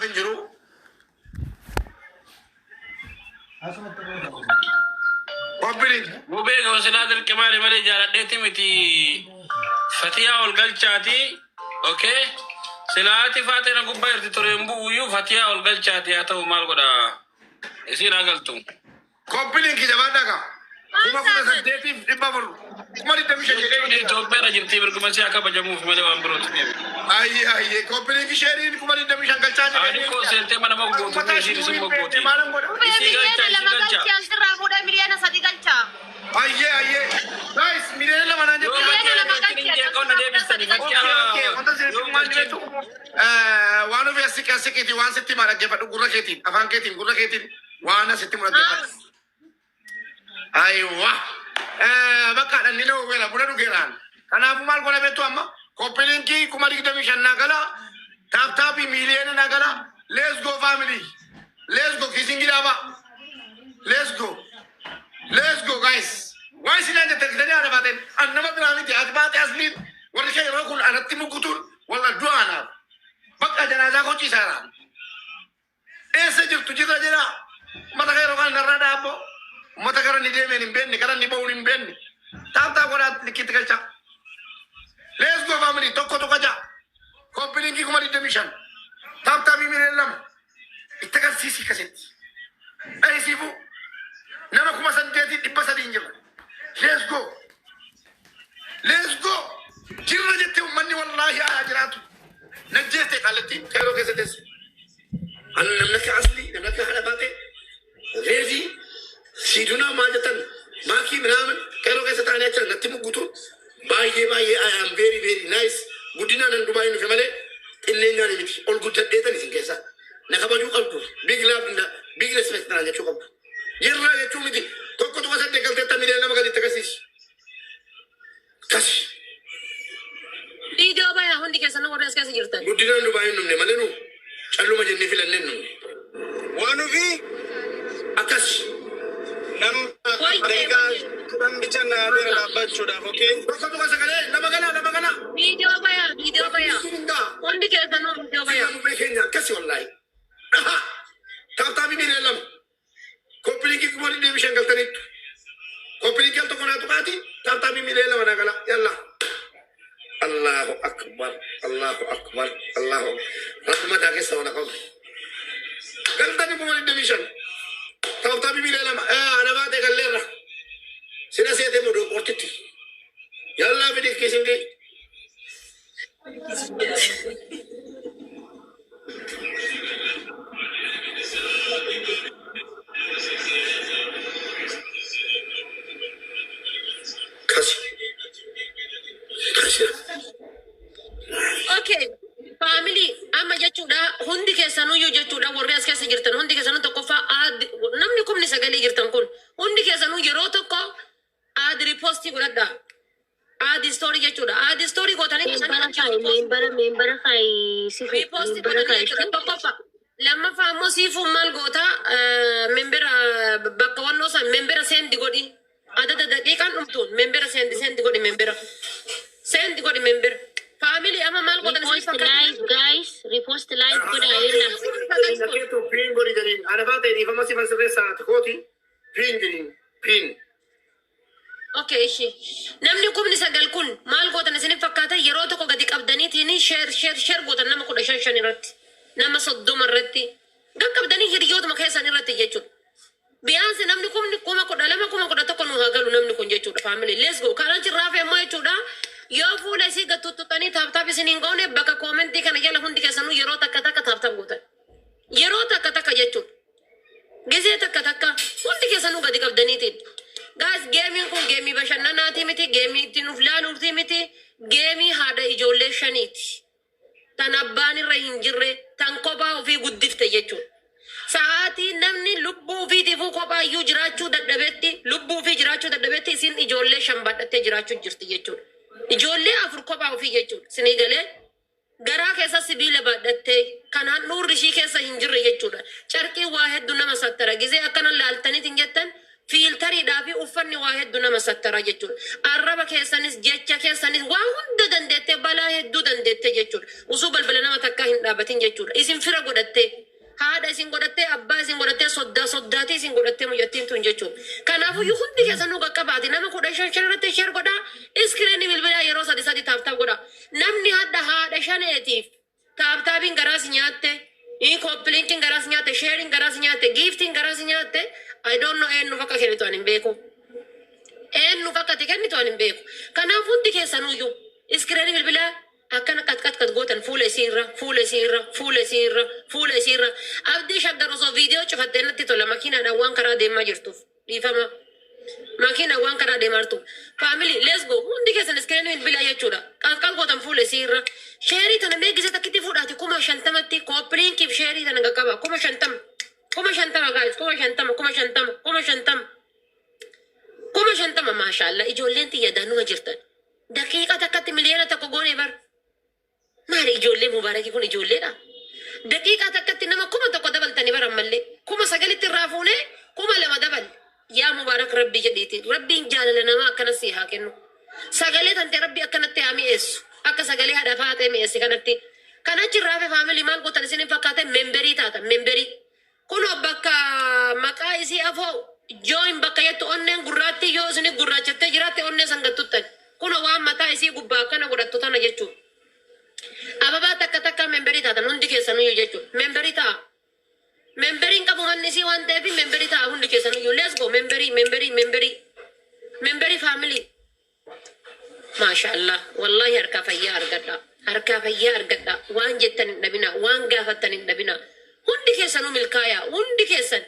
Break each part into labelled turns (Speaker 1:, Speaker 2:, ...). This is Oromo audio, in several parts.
Speaker 1: Hin jiru. Koppiliin.
Speaker 2: Mubee koo silaa dirqimaani malee jaaladheetti miti. Fatiyaa ol galchaati. Okay. Silaati faatee na gubbaa jirti ture hin bu'uyyuu fatiyaa ol galchaati haa ta'u maal godha. Isiin haa galtu.
Speaker 1: Koppiliin jabaadhaa kaa.
Speaker 3: Maal
Speaker 1: Kuma kudha
Speaker 3: taatan?
Speaker 1: saddeetiif dhibba afur. 25,000 jedhee
Speaker 2: Jechuun
Speaker 1: jira.
Speaker 2: Itoophiyaadha jirti mirguma ishee akka kabajamuuf malee waan birootu.
Speaker 1: Ayyee ayyee koppiliin isheeriin 25,000 galchaa
Speaker 2: Ani
Speaker 1: jedhee
Speaker 2: koo
Speaker 1: jira.
Speaker 2: seentee mana moggootu
Speaker 1: Uummataa
Speaker 2: isiin
Speaker 1: ishii
Speaker 2: isin
Speaker 1: hin beekne
Speaker 2: moggooti.
Speaker 1: maalan godha?
Speaker 3: Mubee
Speaker 2: Isii
Speaker 3: miliyoona
Speaker 2: galcha isii
Speaker 3: lama
Speaker 2: galcha.
Speaker 3: galchi asirraa fuudhee 3 miliyoona galcha.
Speaker 1: Ayyee ayyee. Guys, 2 miliyoona naan
Speaker 2: Yoo
Speaker 1: jetti.
Speaker 3: Miliyoona
Speaker 2: fatiyaa
Speaker 3: lama
Speaker 2: galchin
Speaker 3: galchi
Speaker 2: hin jeeqoon na
Speaker 3: asirraa fuudhee
Speaker 2: deebistani
Speaker 3: sadii galcha.
Speaker 1: Okay, okay.
Speaker 2: fatiyaa
Speaker 1: Wanta isin
Speaker 2: yoo
Speaker 1: maal
Speaker 2: galchin.
Speaker 1: jettu waan ofii as siqee as siqiiti waan sitti himaa dhaggeeffadhu gurra keetiin afaan keetiin gurra keetiin waan asitti mu dhaggeeffadhu. Aywa. Bakka dhanni nama dhugeera buna dhugeeraan. Kanaafuu maal godha beektu amma copy linkii 25,000 naa gala tap tapii miiliyoona naa gala. Let's go, family. Let's go, kissing dhaaba. Let's go. Let's go, guys. Waan isin aan jettan kitanii haadha baateen an nama biraa miti ati baatee asliin warri kee yeroo kun anatti mukutuun walla du'a anaaf. Bakka janaazaa koo ciisaaraan. Eessa jirtu jirra jedhaa. Uummata kee yeroo kana narraa dhaabboo. Uummata gara inni deemeen hin beekne gara inni ba'uun hin beekne. Tap tap godhaa likkiitti galchaa. Let's go, family, 1.6. Copy linkii 25,000. Tap tapii 2 miliyoona. Itti agarsiisi akkasitti. Dhahisiifuu nama 8,300 hin jirra. Let's go. Let's go. Jirra jettee uummanni wallaahi haa jiraatu. Najjeeste kallattii yeroo keessa teessu. Ani namni akka aslii namni akka haadha baatee reezii siidunaa maal jettan maakii minaamin yeroo keessa taa'anii achi natti muggutu baay'ee baay'ee. I am very very nice. Guddinaan nan Dubaay nufe malee xinneenyaan miti ol guddadheetan isin keessa na kabajuu qabdu. Big love and big respect naan jechuu qabdu. Jirra jechuu miti 1.8 galteetta 2 miliyoona gaditti agarsiisi. Kas.
Speaker 4: Viidiyoo bayaa hundi keessanuu warri as keessa jirtan.
Speaker 1: Guddinaan Dubaay hin dhumne malee nu calluma jennee filannee hin dhumne.
Speaker 5: Waan ofii
Speaker 1: Akkas.
Speaker 5: Nama
Speaker 4: Wayyee
Speaker 5: daqiiqaa
Speaker 4: wayyee.
Speaker 5: 10 bicha naa bira dhaabbachuudhaaf, okay?
Speaker 1: 1.9 lama ganaa lama ganaa.
Speaker 4: Viidiyoo bayaa viidiyoo bayaa.
Speaker 1: Sun hin ga'a.
Speaker 4: Hundi keessanuu viidiyoo
Speaker 1: Sila
Speaker 4: bayaa.
Speaker 1: mubee keenya akkasi wallaahi. Dhaha. Tap tapii 2 miliyoona. Copy linkii 25,000 galtaniittu. Copy linkii al tokko naa tuqaati. Tap tapii 2 miliyoona naa gala. Yalla. Allahu akbar. Allahu akbar. Allahu Rabbi mataa keessa wala qabu. Galtanii 25,000. Tap tapii 2 miliyoona. Ana baatee galleerra. Sina seetee moo doqortitti. Yallaa fidi kissingii. Kasi. Kasi.
Speaker 4: Okay. Family amma jechuudha hundi keessanuyyuu jechuudha warri as keessa jirtan hundi keessanuu tokkoffaa add namni 9,000 jirtan kun hundi keessanuu yeroo tokko add repostii godhadha. Add story jechuudha. Add story gootanii keessanii
Speaker 6: Membera
Speaker 4: achi
Speaker 6: kaayi
Speaker 4: repost
Speaker 6: membera membera kaayi sifu
Speaker 4: repostii
Speaker 6: membera
Speaker 4: godhanii
Speaker 6: kaayi
Speaker 4: jechuudha.
Speaker 6: ishee.
Speaker 4: Tokkoffaa. Lammaffaa immoo siifuun maal goota membera bakka wannoo san membera send godhi. Adada daqiiqaan dhumtuun membera send send godhi membera. Send godhi membera. Family amma maal gootan isin
Speaker 6: Repost
Speaker 4: fakkaata?
Speaker 6: live, guys, repost live godha yella.
Speaker 1: Keetu pin godhi jedhiin. Ana baatee dhiifama si sirreessaa kooti. Pin jedhiin. Pin.
Speaker 4: Okay, ishi. Namni 9,000 kun maal gootan isin fakkaata yeroo tokko gadi qabdaniitiin share share share gootan nama 15 shan irratti nama 30 irratti qaqqabdanii hiriyootuma keessan irratti jechuudha. Biyaansi namni kumni 12,000 11,000 nu haa galu namni kun jechuudha family. Let's go. Kanan cirraafe immoo jechuudha. Yoo fuula isii gad tuttuqanii tap tap isin hin goone bakka commentii kana jala hundi keessanuu yeroo takka takka tap tap gootan. Yeroo takka takka jechuudha. Gizee takka takka hundi keessanuu gadi qabdaniitiin. Guys, gameiin kun gameii bashannanaati miti, gameii ittiin uf laaluuti miti, gameii haadha ijoollee shaniiti. Tan abbaan irra hin jirre, tan kophaa ofii guddifte jechuudha. Sa'aatii namni lubbuu ofiitiifuu kophaa iyyuu jiraachuu dadhabetti, lubbuu ofii jiraachuu dadhabetti isin ijoollee shan baadhattee jiraachuu jirti jechuudha. Ijoollee afur kophaa ofii jechuudha. Sinii galee garaa keessa sibiila baadhattee kan handhuurri ishii keessa hin jirre jechuudha. Carqii waa hedduu nama sattara. Gizee akkana laaltaniitiin jettan Filteriidhaa fi uffanni waa hedduu nama sattara jechuudha. Arraba keessanis jecha keessanis waa hunda dandeettee, balaa hedduu dandeettee jechuudha. Usuu balbala nama takkaa hin dhaabatin jechuudha. Isin fira godhattee, haadha isin godhattee, abbaa isin godhattee, soddaa soddaatii isin godhattee mucattiin tun jechuudha. Kanaafuyyuu hundi keessanuu qaqqabaati. Nama 15 shan irratti share godhaa. Screenii bilbilaa yeroo sadi sadi tap tap godhaa. Namni hadha haadha shaneetiif tap tapiin garaas nyaatte, copy linkiin garaas nyaatte, shareiin garaas nyaatte, giftiin garaas nyaatte. I don't know eenyuuf akka kennitu ani hin beeku. Eenyuuf akka ati kennitu ani hin beeku. Kanaaf hundi keessanuyyuu screenii bilbilaa akkana qat qat qat gootan fuula isii irra, fuula isii irra, fuula isii irra, fuula isii irra. Abdii Shaggar osoo viidiyoo cufattee natti tola, makiinaadhaan waan karaa deemaa jirtuuf dhiifama. Makiinaan waan karaa deemaa jirtuuf. Family, let's go. Hundi keessan screenii bilbilaa jechuudha. Qat qat gootan fuula isii irra. Shareii tana mee gisee takkitti fuudhaati 50,000tti copy linkiif shareii tana qaqqaba 50,000. 50,000 guys, 50,000, 50,000, 50,000. 50,000, maashaallah, ijoolleen xiyya daanuma jirtan. Daqiiqa takkatti 1 miliyoona goone bar. Maali, ijoollee Mubaarakii kun ijoolleedha. Daqiiqaa takkatti nama 1000 dabaltanii bara ammallee. 9,000tti irraa fuunee 2000 daballe. Yaa Mubaarak, rabbi jedhiiti. Rabbiin jaalala namaa akkana sii haa kennu. Sagalee tante rabbi akkanatti haa mi'eessu. Akka sagalee haadha faatee mi'eessi kanatti. Kan achi irraa hafe, family, maal gootan isin hin fakkaate? Memberii taatan, memberii. Kunoo bakka maqaa isii afoo join bakka jettu, onneen gurraattii yoo isin gurraachattee jiraatte onnee san gattuttan. Kunoo waan mataa isii gubbaa akkana godhattu tana jechuudha. Ababaa takka takka memberii taatan hundi keessanuyyuu jechuudha. Memberii ta'a. Memberiin qabu manni isii waan ta'eef memberii ta'a hundi keessanuyyuu. Let's go, memberii, memberii, memberii. Memberii, family. Maashaallah, wallahi harkaa fayyaa argadha. Harkaa fayyaa argadha. Waan jettan hin dhabina. Waan gaafattan hin dhabina. Hundi keessanuu milkaayaa. Hundi keessan.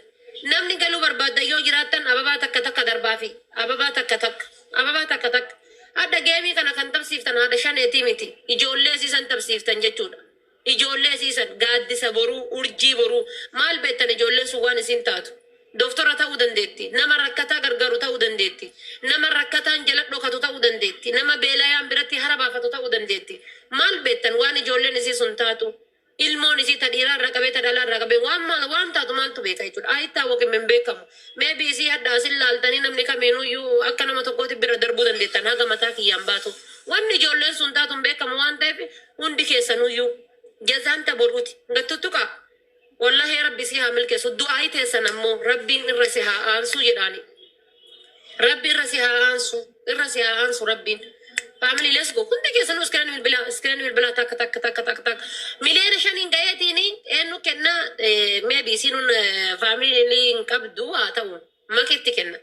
Speaker 4: Namni galuu barbaadda yoo jiraattan ababaa takka takka darbaafi. Ababaa takka takka. Ababaa takka takka. Hadda gameii kana kan tapsiiftan haadha shaneetii miti. Ijoollee siisan tapsiiftan jechuudha. Ijoollee siisan gaaddisa boruu, urjii boruu. Maal beektan ijoolleen sun waan isin taatu? Doktora ta'uu dandeetti. Nama rakkataa gargaaru ta'uu dandeetti. Nama rakkataan jala dhokatu ta'uu dandeetti. Nama beelayaan biratti hara baafatu ta'uu dandeetti. Maal beektan waan ijoolleen isii sun taatu? Ilmoon isii ta dhiiraa irra qabee ta dhalaa irra qabee waan maal waan taatu maaltu beeka jechuudha. Ayittaa waqin hin beekamu. Maybe isii hadda asin laaltanii namni kamiinuyyuu akka nama tokkooti bira darbuu dandeettan haga mataa kiyyaan baatu. Wanni ijoolleen sun taatu hin beekamu waan ta'eef hundi keessanuyyuu jazaan ta boruuti. Gattuttuqa. Wallahi rabbi si haa milkeessu. Du'aayi teessan ammoo rabbiin irra si haa aansuu jedhaani. Rabbi irra si haa aansu. Irra si haa aansu rabbiin. Family, let's go. Hundi keessanuu screen bilbilaa, screen bilbilaa takka takka takka takka takka. 5 miliyoona gaheetiin eenyu kenna? Maybe isiinun family hin qabdu haa ta'u. Makitti kenna.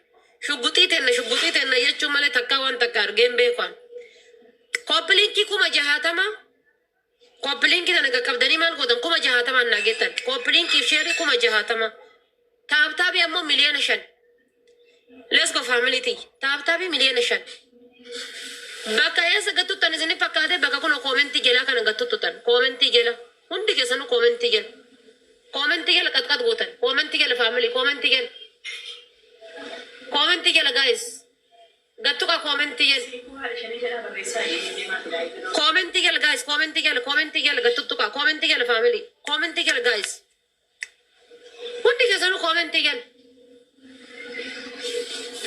Speaker 4: Shugguxii tenna, shugguxii tenna jechuun malee takka waan takka argeen beekan. Copy linkii 60,000. Copy linkii tana qaqqabdanii maal gootan? 60,000n naa geettan. Copy linkii shareii 60,000. Tap tapii ammoo 5 miliyoona. Let's go, family tiyya. Tap tapii 5 miliyoona. Bakka eessa gattuttan isin fakkaate? Bakka kun commentii jalaa kana gattuttan. Commentii jala. Hundi keessanuu commentii jala. Commentii jala qaxqax gootan. Commentii jala, family. Commentii jala. Commentii jala, guys. Gattuqa commentii jala. Commentii jala, guys. Commentii jala. Commentii jala gattuttuqa. Commentii jala, family. Commentii jala, guys. Hundi keessanuu commentii jala.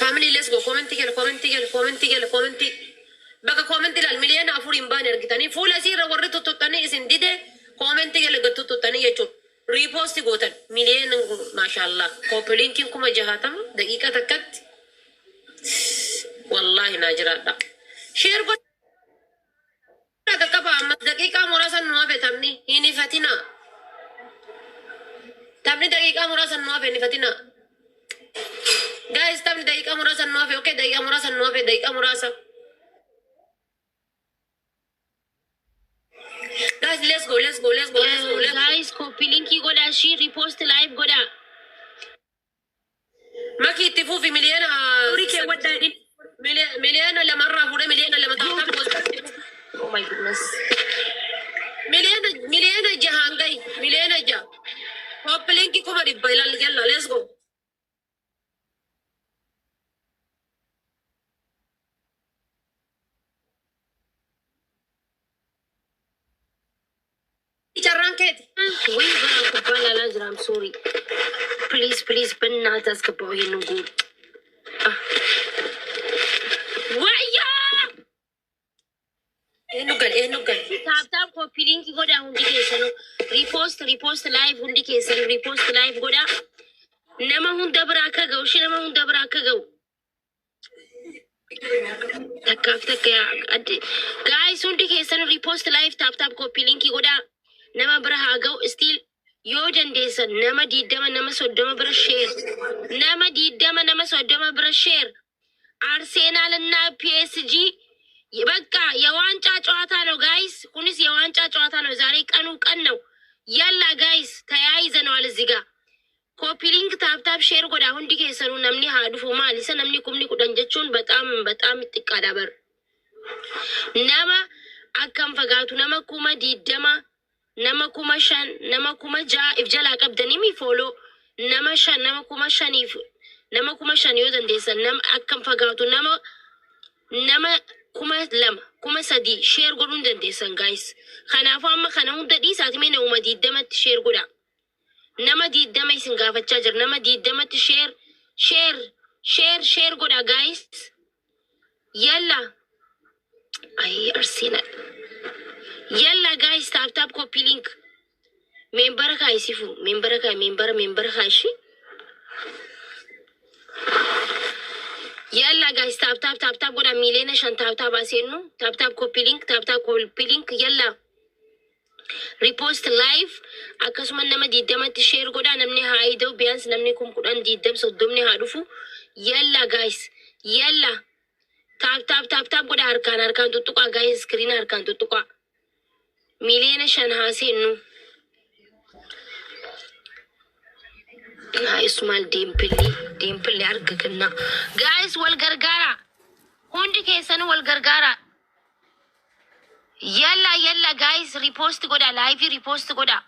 Speaker 4: Family, let's go. Commentii jala. Commentii jala. Commentii jala. Commentii. Bakka commentii ilaal, 4 miliyoona hin baane argitanii fuula isii irra warri tuttuttanii isin dide commentii jala gattuttanii jechuudha. Repost gootan miliyoona, maashaallah. Copy linkiin 60,000 daqiiqa takkatti. Wallaahi naa jiraadha. Share godhaa qaqqaba, amma daqiiqaa muraasa nu hafe, taphni hin ifatina. Taphni daqiiqaa muraasa nu hafe, hin ifatina. Guys, taphni daqiiqaa muraasa nu hafe, okay, daqiiqaa muraasa nu hafe, daqiiqaa muraasa. Guys, let's go, let's go, let's go, let's go, let's go.
Speaker 6: Guys, copy linkii godhaa shi repost live godhaa.
Speaker 4: Maki, itti fuufi miliyoona.
Speaker 3: Horii kee waddaa dhibba.
Speaker 4: 2 miliyoona irraa fuudhee 2 miliyoona tap tap.
Speaker 6: Oh my goodness.
Speaker 4: 6 miliyoona gahi, 6 miliyoona. Copy linkii 100,000 ilaali jalla, let's go. Carraan keeti.
Speaker 6: ወይ bara kubbaa ilaalaa jira. I'm sorry. Please, please, በእናትህ አስገባው ይሄንን ጎል። Tap tap copy link godhaa hundi keessanuu. Repost, repost live hundi keessan repost live godhaa. Nama hunda bira akka ga'u ishee nama hunda bira akka ga'u. Takkaaf takka yaa addi. Guys, hundi keessan repost live, tap tap copy link godhaa. Nama bira haa ga'u. Still yoo dandeessan nama 20, nama 30 bira share. Nama 20, nama 30 bira share. አርሴናል እና ፒኤስጂ በቃ የዋንጫ ጨዋታ ነው guys። Kunis የዋንጫ ጨዋታ ነው። ዛሬ ቀኑ ቀን ነው። Yalla guys, ተያይዘነዋል እዚህ ጋር። Copy link, tap tap, share godhaa hundi keessanuu. Namni haa dhufu. Maal isa namni 10,000 jechuun በጣም በጣም xiqqaadha bar. Nama akkam fagaatu, nama 20,000, nama 5,000, nama 6,000 if jalaa qabdanii mi follow nama shan, nama 5,000f, nama 5,000 yoo dandeessan, nama akkam fagaatu, nama 2,000, 3,000 share godhuu hin dandeessan guys. Kanaafuu amma kana hunda dhiisaati mee namuma 20tti share godhaa. Nama 20 isin gaafachaa jira. Nama 20tti share, share, share, share godhaa guys. Yalla. Ay, Arsenal. Yalla guys, tap tap copy link. Member kaayisifu member kaay, member, member kaayishi. Yalla guys, tap tap, tap tap godhaa. 5,000,000 tap tap aseennu. Tap tap copy link, tap tap copy link. Yalla, repost live, akkasuma nama 20tti share godhaa. Namni haa ida'u. Biyaans namni 10,000, 20, 30ni haa dhufu. Yalla guys, yalla, tap tap, tap tap godhaa. Harkaan harkaan tuttuqaa guys, screen harkaan tuttuqaa. 5,000,000 haa seennu. Haa isumaal deempilli deempilli arga kenna. Guys, wal gargaara, hundi keessanuu wal gargaara. Yalla, yalla guys, repost godhaa live, repost godhaa.